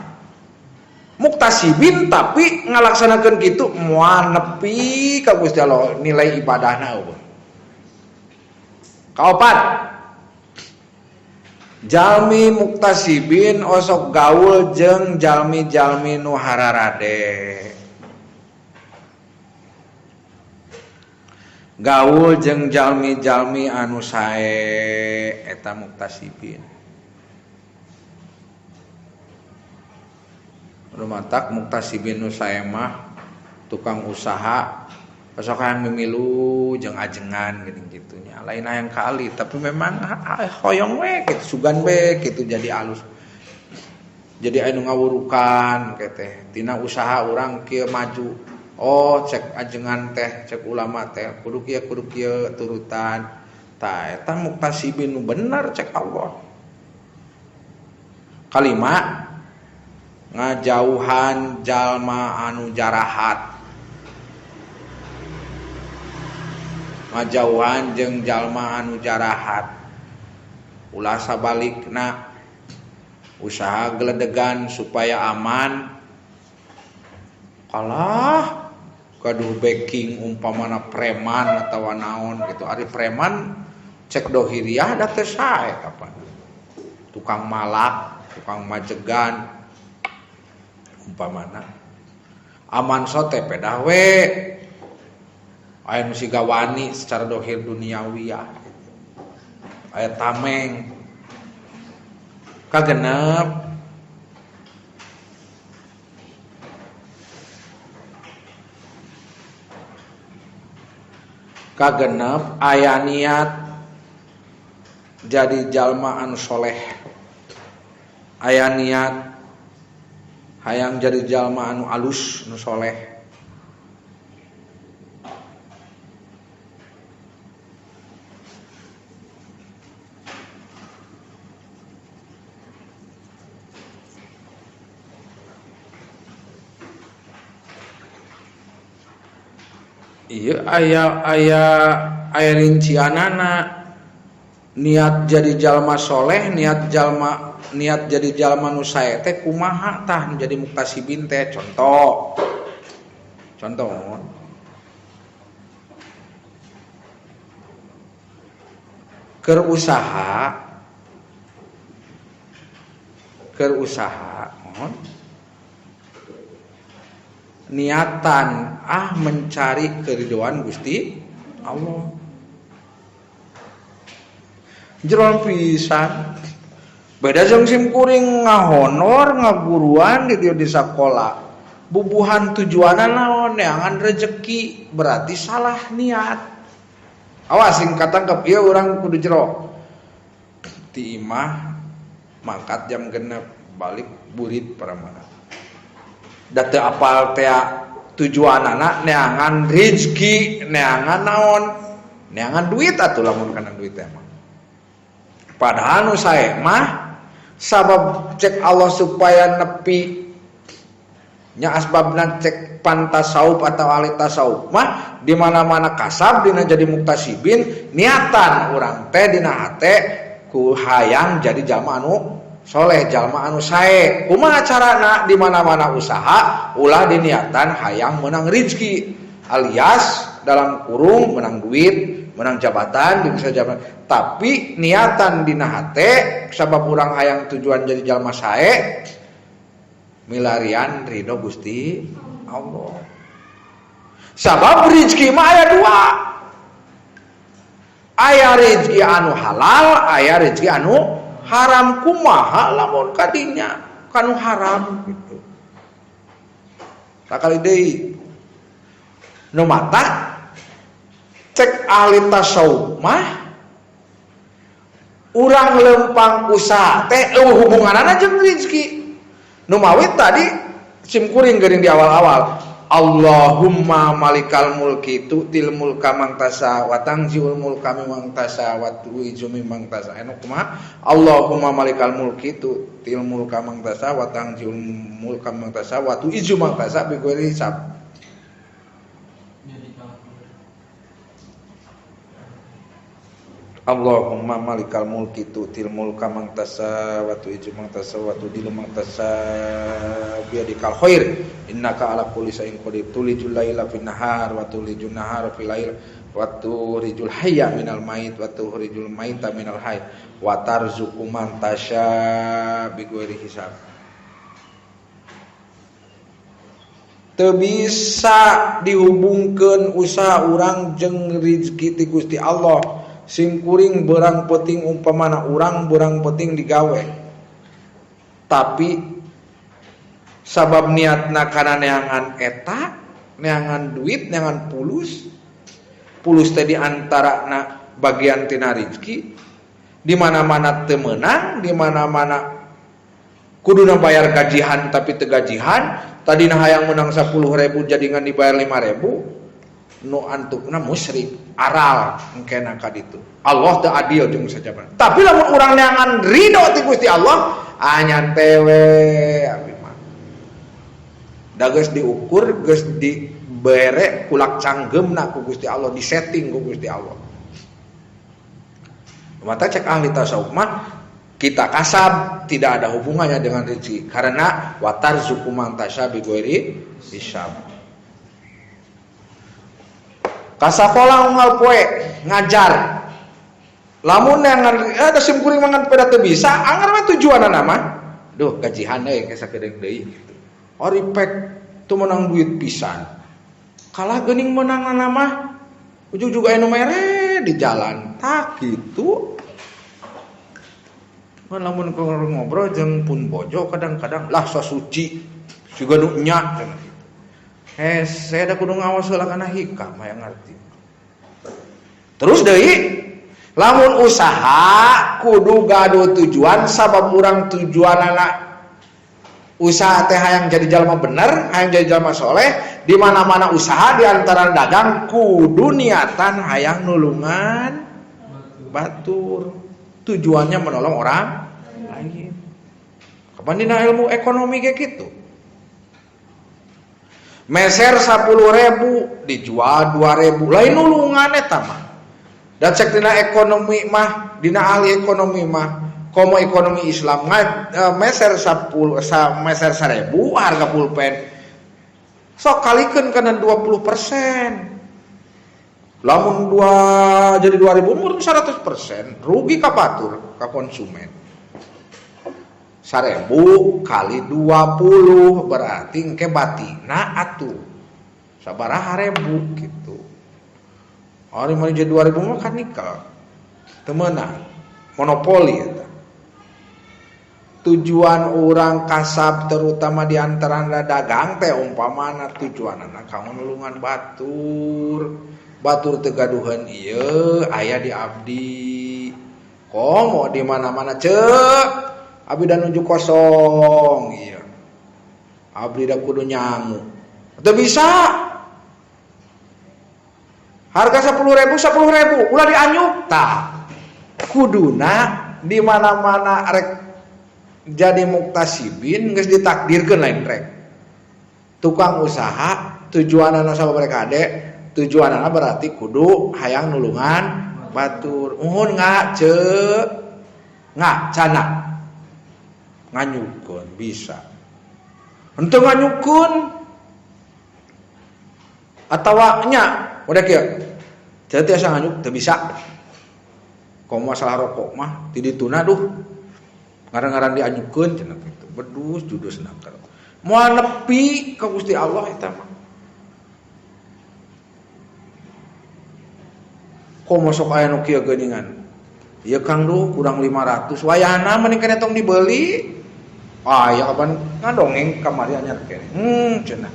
Muktasibin tapi ngalaksanakeun kitu moal nepi ka Gusti Allah nilai ibadahna eueuh. Kaopat, jalmi muktasibin osok gaul jeung jalmi-jalmi nu hararade. Gaul jeung jalmi-jalmi anu sae eta muktasibin. Rumatak muktasibin nu sae mah tukang usaha osok hayang mimilu jeung ajengan geuning kitu nya. Lain hayang kali tapi memang hoyong we kitu sugan we kitu jadi alus. Jadi anu ngawurukan ke teh tina usaha urang kieu maju. Oh cek ajengan teh cek ulama teh kudu kieu turutan. Tah eta muktasibin nu bener cek Allah. Kalima ngajauhan jalma anu jarahat. Ngajauhan jeung jalma anu jarahat. Ulah sabalikna usaha geledegan supaya aman. Kalah gaduh backing umpamana preman atawa naon gitu. Ari preman cek dohiriah da teh sae kapan. Tukang malak, tukang majegan umpamana. Aman sote pedah we. Aya nu siga wani secara dohir duniawi ya. Aya tameng. Kagenep kagenep aya niat jadi jalma anu soleh. Aya niat hayang jadi jalma anu alus anu soleh. Iya aya rincianana niat jadi jalma soleh, niat jadi jalma nu sae teh kumaha tah jadi muktasibin teh contoh. Contoh keur usaha mohon niatan mencari keridhaan Gusti Allah. Jeroan pisan. Beda jeung sim kuring ngahonor ngaguruan di dieu di sakola. Bubuhan tujuanna naon neangan rezeki berarti salah niat. Awas sing katangkep ieu urang kudu jero. Ti imah mangkat jam 6 balik burit paramana. Da teu apal teh tujuanana neangan rezeki, neangan naon? Neangan duit atuh lamun kana duit teh mah. Padahal nu sae mah sabab cek Allah supaya nepi nya asbabna cek pantasawuf atau ahli tasawuf mah di mana-mana kasab dina jadi muktasibin niatan urang teh dina hate ku hayang jadi jalma anu soleh, jalma anu sae. Kumaha carana di mana-mana usaha ulah diniatan hayang menang rezeki alias dalam kurung menang duit, menang jabatan, bisa jabatan. Tapi niatan dina hate sabab urang hayang tujuan jadi jalma sae milarian ridho Gusti Allah. Sabab rezeki mah aya dua. Aya rezeki anu halal, aya rezeki anu haram. Kumaha lamun kadinya kanu haram gitu. Sakali deui nu matak cek ahli tasawuf mah urang lempang usaha teh eueuh hubunganana jeung rezeki. Nu mawi tadi sim kuring geuning di awal-awal Allahumma malikal mulki tu'til mulka man tasha wa tanzi'ul mulka mimman tasha wa tu'izzu mimman tasha. Anu kumaha? Allahumma malikal mulki tu'til mulka man tasha wa tanzi'ul mulka mimman tasha wa tu'izzu man tasha bi ghairi hisab. Allahumma malikal mulki tu'til mulka man tasha wa tu'izzu man tasha wa tudhillu man tasha biyadikal khair innaka ala kulli syai'in qadir tulijul laila fin nahar wa tulijun nahara fil lail wa tukhrijul hayya minal mayit wa tukhrijul mayta minal hayy wa tarzuqu man tasha bighairi hisab. Teu bisa dihubungkeun usaha urang jeung rezeki ti Gusti Allah. Singkuring berang penting umpamana urang berang penting digawe. Tapi sabab niatna kana neangan eta, neangan duit, neangan pulus. Pulus teh di antarana bagian tina rezeki. Di mana-mana teu meunang, di mana-mana kuduna bayar gajihan tapi teu gajihan, tadina hayang meunang 10.000 jadi ngan dibayar 5.000. Nu antukna musyrik aral engkena ka ditu. Allah teu adil jeung sajabana. Tapi lamun urang neangan ridho ti Gusti Allah, nyantai we abi mah. Da geus diukur, geus dibere kulak canggeumna ku Gusti Allah, disetting ku Gusti Allah. Mata cek ahli tasawuf mah kita kasab tidak ada hubungannya dengan rezeki karena watarzuqu man tasya bi ghairi hisab. Kasakola unggal poe ngajar. Lamun neangan ada sim kuring mangan peda teu bisa, anggar mah tujuanna mah. Duh, gajihan euy ke sakedeung deui gitu. Ari pek teu meunang duit pisan. Kalah geuning meunangna mah ujug-ujug aya nu mere di jalan. Tah kitu. Mun lamun ngobrol jeung pun bojo kadang-kadang lah sasuci siga nu nya cenah kitu. Hese da kudu ngawas heula kana hikam hayang ngarti. Terus deui lamun usaha kudu gaduh tujuan sabab urang tujuanana usaha teh hayang jadi jalma bener, hayang jadi jalma soleh, di mana-mana usaha di antara dagang kudu niatan hayang nulungan batur. Tujuannya menolong orang lain. Kapan dina ilmu ekonomi kayak gitu? Meser 10.000 dijual 2.000 lain nulungan eta mah. Dan cek dina ekonomi mah, dina ahli ekonomi mah, komo ekonomi Islam meser 10 meser 1.000 harga pulpen. Sok kalikeun kana 20%. Lamun 2 jadi 2.000 murni 100%, rugi ka batur, ka konsumen. 1.000 kali 20 berarti engke batina atuh sabaraha ribu gitu. Ari mah jadi 2.000 mah kan nikel. Teu meunang. Monopoli eta. Tujuan orang kasab terutama di antara dagang teh umpamana tujuanana kanggo nulungan batur. Batur teu gaduheun ieu aya di abdi. Komo di mana-mana ceuk. Abdi da nuju kosong iya. Abdi da kudu nyangu. Teu bisa. Harga 10.000 10.000 ulah dianyuk tah. Kuduna di mana-mana rek jadi muktasibin geus ditakdirkeun lain rek. Tukang usaha tujuanana sabab mereka ade, tujuanana berarti kudu hayang nulungan batur. Uhun ngak ceuk. Ngak cana. Nganyukeun bisa. Henteu nganyukeun atawa nya udah kieu. Teu tiasa nganyuk teu bisa. Komo masalah rokok mah ti dituna duh. Ngaran-ngaran dianyukeun cenah kitu. Bedus judus nakal. Moal nepi ka Gusti Allah eta mah. Komo sok aya nu kieu geuningan. Ieu Kang duh kurang 500 wayahna mending keneh tong dibeli. Aya kapan ngadongeng kamari anyar keneh. Cenah.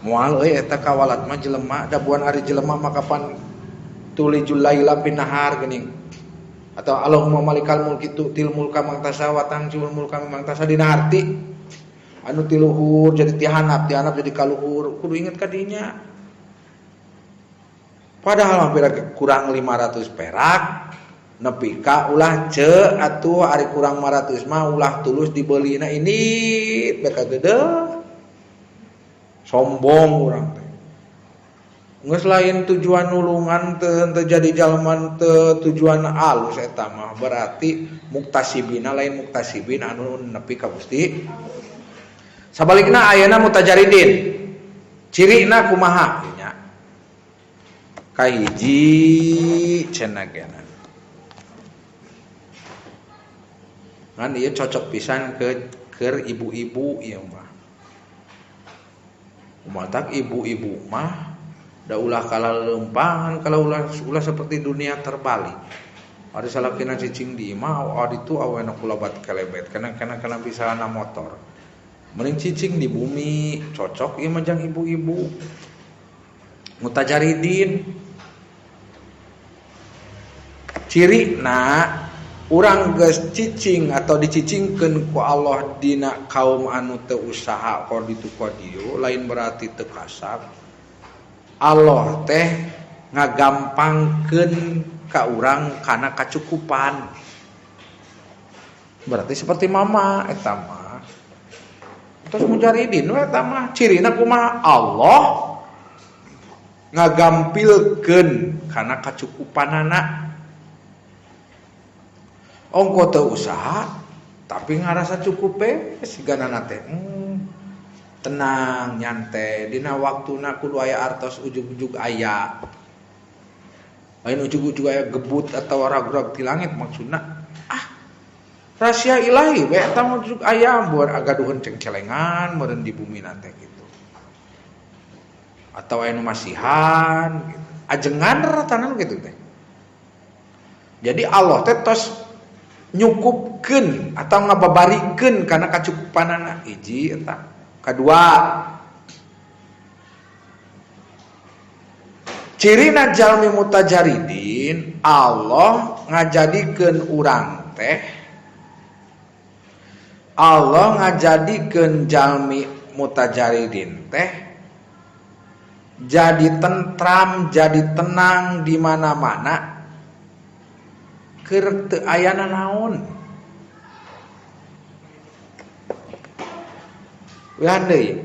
Moal euy eta kawalat mah jelema da buan ari jelema mah kapan tulijul laila pinahar geuning. Atau Allahumma malikal mulki tu'til mulka man tasha wa tanzi'ul mulka mimman tasha dina harti. Anu ti luhur jadi ti handap, ti handap jadi ka luhur, kudu inget ka dinya. Padahal hampir kurang 500 perak nepi ka ulah ce atuh ari kurang 500 mah ulah tulus dibelina ini beka gede sombong urang teh. Geus lain tujuan nulungan teu teu jadi jalma teu tujuan alus eta mah berarti muktasibina lain muktasibin anu nepi ka Gusti. Sabalikna ayeuna mutajaridin. Cirina kumaha nya? Kahiji cenah gena. Ngan ieu cocok pisan ke keur ibu-ibu ieu mah. Kumatak ibu-ibu mah da ulah kalaleumpang kalau ulah seperti dunia terbalik. Ari salakina cicing di imah oh ditu awena kulabat kelebet kana bisa na motor. Mending cicing di bumi cocok ieu mah jang ibu-ibu. Mutajaridin cirina urang geus cicing atau dicicingkeun ku Allah dina kaum anu teu usaha ka ditu ka dieu lain berarti teu kasar. Allah teh ngagampangkeun ka urang kana kacukupan. Berarti seperti mama eta mah. Terus mujaridin we eta mah cirina kumaha Allah ngagampilkeun kana kacukupanana. Ongko teu usaha tapi ngarasa cukup we sigana teh. Tenang nyantai dina waktuna kudu aya artos ujug-ujug aya. Lain ujug-ujug aya gebut atau rag-rag ti langit maksudna. Ah rahasia ilahi we eta mah ujug aya buat agaduheun cengcelengan meureun di bumi na teh gitu. Atau aya nu masihan gitu. Ajengan ratanan gitu teh. Jadi Allah teh tos nyukupkeun atau ngababarikeun kana kacukupanana hiji eta. Kadua, cirina jalmi mutajaridin Allah ngajadikeun urang teh Allah ngajadikeun jalmi mutajaridin teh jadi tentram, jadi tenang di mana-mana keur teu ayana naon. Ulah deui.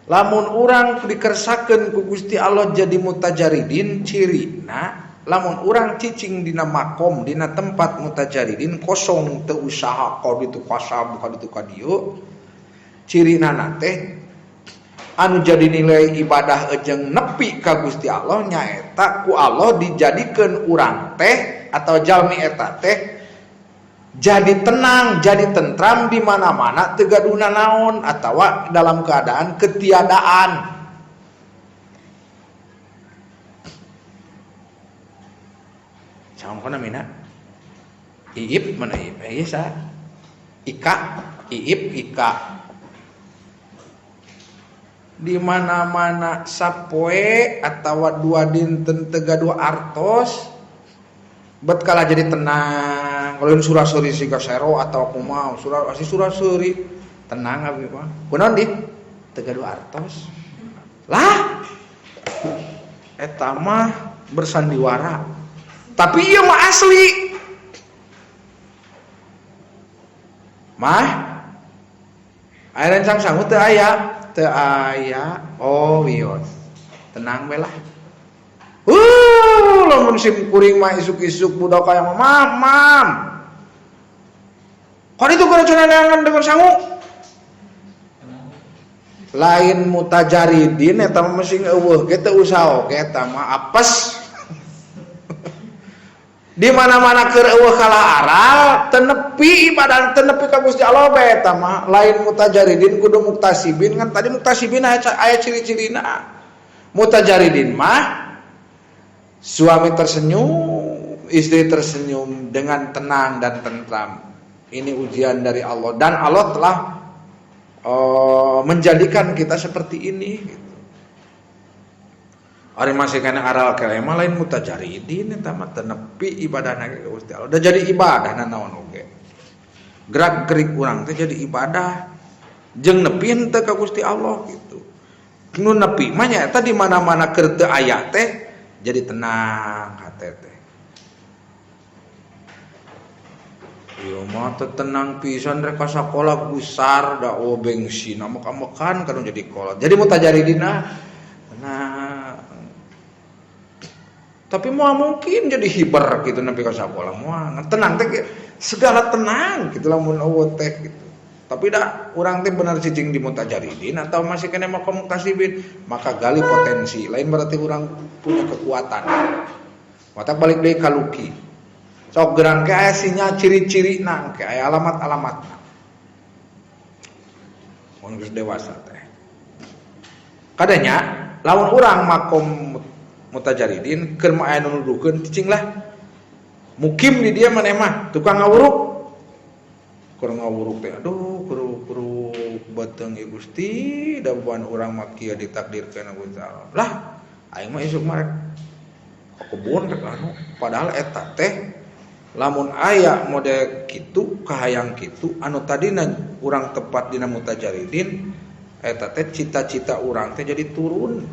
Lamun urang dikersakeun ku Gusti Allah jadi mutajaridin cirina lamun urang cicing dina makom dina tempat mutajaridin kosong teu usaha ka ditu kasab ka ditu ka dieu cirina teh anu jadi nilai ibadah jeung nepi ka Gusti Allah nyaeta ku Allah dijadikeun urang teh atau jalmi eta teh jadi tenang, jadi tentram di mana-mana teu gaduhna naon atawa dalam keadaan ketiadaan. Saha namina? Iip mana Iip? Ieu sa? Ika, Iip, Ika. Di mana-mana sapoe atawa dua dinten teu gaduh artos bet kalah jadi tenang. Kalau ini surah-suri siga sero atau kumaha, surah asli surah-suri tenang abi mah. Kunaon di? Teu gaduh artos. Lah eta mah bersandiwara. Tapi ieu mah asli. Mah aya rencang sangu teu aya? Teu aya. Oh wios. Tenang we lah. Lamun sim kuring mah isuk-isuk budak kaya mah mam. Kok itu keracunan dengan sangu? Lain mutajaridin eta mah masih eueuh ge teu usaha oge eta mah apes. Di mana-mana keur eueuh kalah aral teu nepi ibadah teu nepi ka Gusti Allah bae eta mah lain mutajaridin kudu muktasibin kan tadi muktasibin aya ciri-cirina. Mutajaridin mah suami tersenyum, istri tersenyum dengan tenang dan tentram. Ini ujian dari Allah dan Allah telah menjadikan kita seperti ini gitu. Ari masih kana aral kele mah lain mutajaridin eta mah teu nepi ibadahna ka Gusti Allah. Udah jadi ibadah naon oge. Gerak-gerik urang teh jadi ibadah jeung nepi henteu ka Gusti Allah gitu. Nu nepi mah nyaeta di mana-mana keur teu aya teh jadi tenang hate teh. Ieu mah teu tenang pisan rek ka sakola gusar da oh bensin amek-amekan kana jadi kolot. Jadi mutajaridina tenang. Tapi moal mungkin jadi hiber gitu nepi ka sakola moal. Tenang teh segala tenang gitu lamun eueuh teh gitu. Tapi dah urang teh bener cicing di mutajaridin atau masih kena makom muktasibin, maka gali potensi. Lain berarti urang punya kekuatan. Mata balik deui ka Luki. Sok gerang ke aya sinyal ciri-ciri nang ke aya alamat-alamat. Mun geus dewasa teh. Kadanya lamun urang makom mutajaridin keur mah aya nu nuduhkeun cicing lah. Mukim di dia maneh mah tukang ngawuruk. Keur ngawuruk teh aduh kuruk-kuruk beuteung ieu Gusti da beban urang mah kieu ditakdirkeun ku Gusti Allah. Lah aing mah isuk mah rek ka kebun rek anu padahal eta teh lamun aya model kitu kahayang kitu anu tadina urang tepat dina mutajaridin eta teh cita-cita urang teh jadi turun.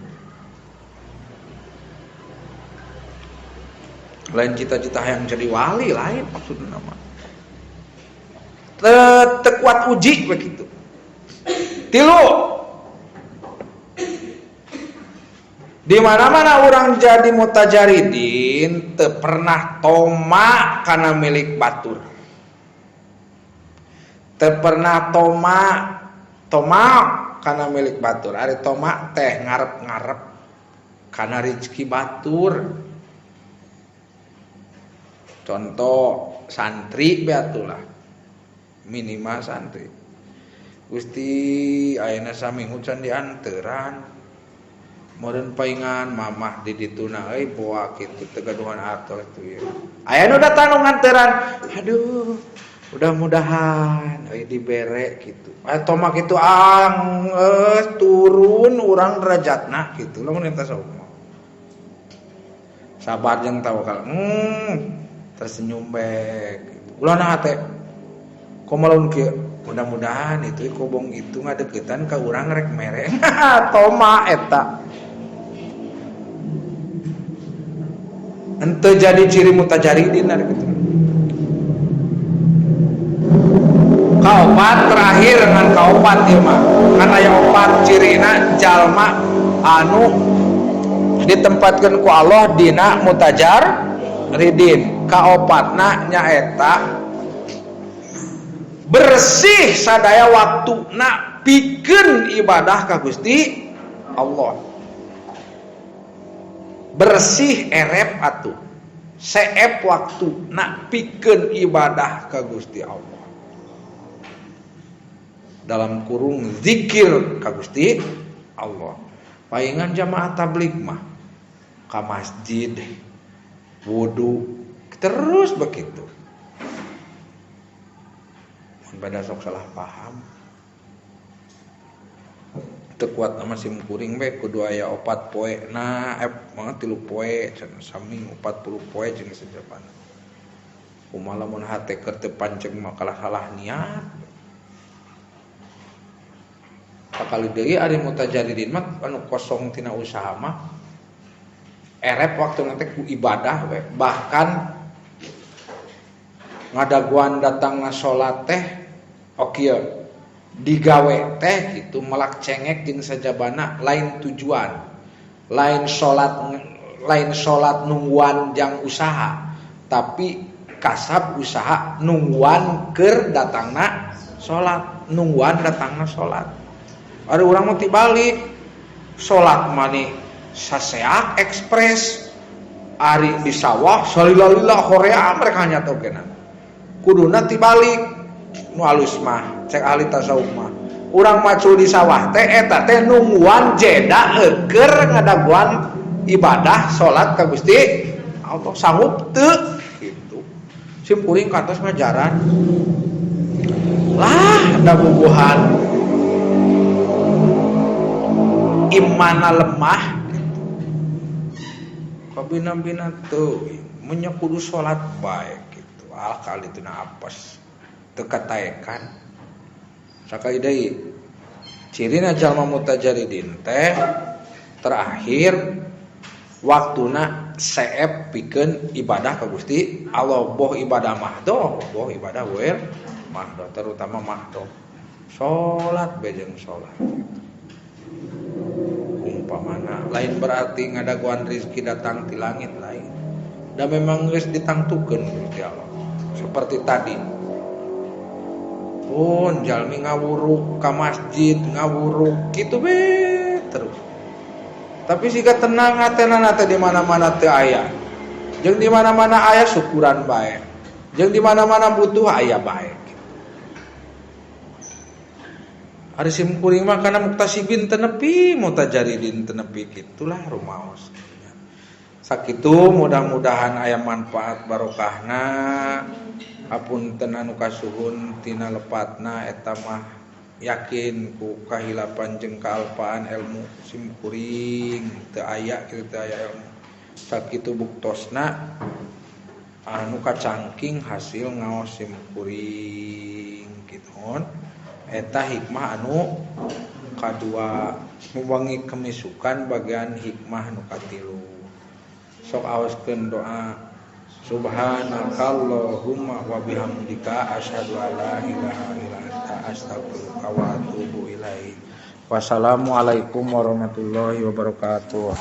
Lain cita-cita hayang jadi wali lain maksudna mah. Tekuat uji begitu. Tilu. Di mana-mana orang jadi mutajaridin teu pernah toma kana milik batur. Teu pernah toma kana milik batur. Ari toma teh ngarep-ngarep kana rezeki batur. Contoh santri beatulah. Minimal santri. Gusti ayeuna saminggu can dianteran. Meureun paingan mamah di dituna euy boa kitu teu gaduhan artos tuh ieu. Aya nu datang nu nganteran. Aduh, mudah-mudahan euy dibere kitu. Aya toma kitu anggeus turun urang derajatna kitu lamun eta sok. Sabar jeung tawakal. Tersenyum bae. Ulah na hate. Komalun kieu mudah-mudahan itu kobong itu ngadeukeutan ka urang rek mere. Toma eta. Henteu jadi ciri mutajaridin ari kitu. Kaopat terakhir ngan kaopat ieu mah. Kan aya opat cirina jalma anu ditempatkeun ku Allah dina mutajaridin. Kaopatna nyaeta bersih sadaya waktuna pikeun ibadah ka Gusti Allah. Bersih erep atuh. Seep waktuna pikeun ibadah ka Gusti Allah. Dalam kurung zikir ka Gusti Allah. Paingan jamaah tabligh mah ka masjid wudu terus begitu. Pada sok salah paham. Teu kuat nama sim kuring we kudu aya 4 poe na mah 3 poe cenah sami 40 poe jeung sajabana. Kumaha lamun hate keur teu panceg mah kalah salah niat. Sakali deui ari mutajaridin mah anu kosong tina usaha mah erep waktuna teh ku ibadah we. Bahkan ngadaguan datangna salat teh okieu digawe teh gitu melak cengek jeung sajabana lain tujuan lain salat nungguan jang usaha tapi kasab usaha nungguan keur datangna salat nungguan datangna salat. Ari urang mah tibalik salat mani saseak ekspres ari di sawah salila-lila horea mereka nya togena kuduna tibalik nu alus mah cek ahli tasawuf mah urang macul di sawah teh eta teh nungguan jeda keur ngadaguan ibadah salat ka Gusti Allah sanggup teu kitu. Sim kuring kantos ngajaran Lah da bubuhan imana lemah kabina-bina teuing mun nya kudu salat bae kitu ah kali teu apes teu kataekan. Sakali deui cirina jalma mutajaridin teh terakhir waktuna seep pikeun ibadah ka Gusti Allah, boh ibadah mahdoh boh ibadah wir mahdoh, terutama mahdoh salat bejeng salat. Umpamana lain berarti ngadaguan rezeki datang ti langit, lain, da memang geus ditangtukeun Gusti Allah. Seperti tadi pun jalmi ngawuruk ka masjid, ngawuruk kitu be terus, tapi siga tenang hatena teh di mana-mana teu aya, jeung di mana-mana aya syukuran bae, jeung di mana-mana butuh aya bae. Ari sim kuring mah kana muktasibin teu nepi, mutajaridin teu nepi, kitulah rumaos. Sakitu mudah-mudahan aya manfaat barokahna. Hapunten anu kasuhun tina lepatna, eta mah yakin ku kahilapan jeung kaalpaan ilmu sim kuring, teu aya kitu, teu aya ilmu. Sakitu buktosna anu kacangking hasil ngaos sim kuring kitu. Eta hikmah anu kadua. Mubangi kemisukan bagian hikmah nu katilu, sok aoskeun doa subhanakallahumma wa bihamdika asyhadu alla ilaha illa anta astaghfiruka wa atubu ilaik. Wassalamualaikum warahmatullahi wabarakatuh.